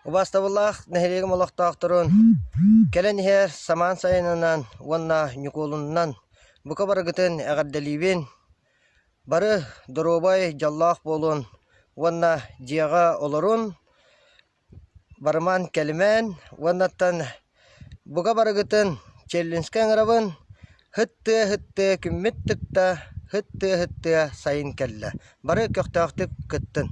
Убаастабыллаах нэһилиэгим олохтоохторун, кэлэн иһэр самаан сайынынан уонна Ньукуолунунан бука барыгытын эҕэрдэлиибин! Бары доруобай, дьоллоох буолун уонна дьиэҕэ олорун, барымаан кэлимээн уоннаттан бука барыгытын Челлинскэй ыҥырабын, һыт-тыа-һыт-тыа күммүт тыкта, һыт-тыа-һыт-тыа сайын кэллэ. Бары көхтөөхтүк кыттын.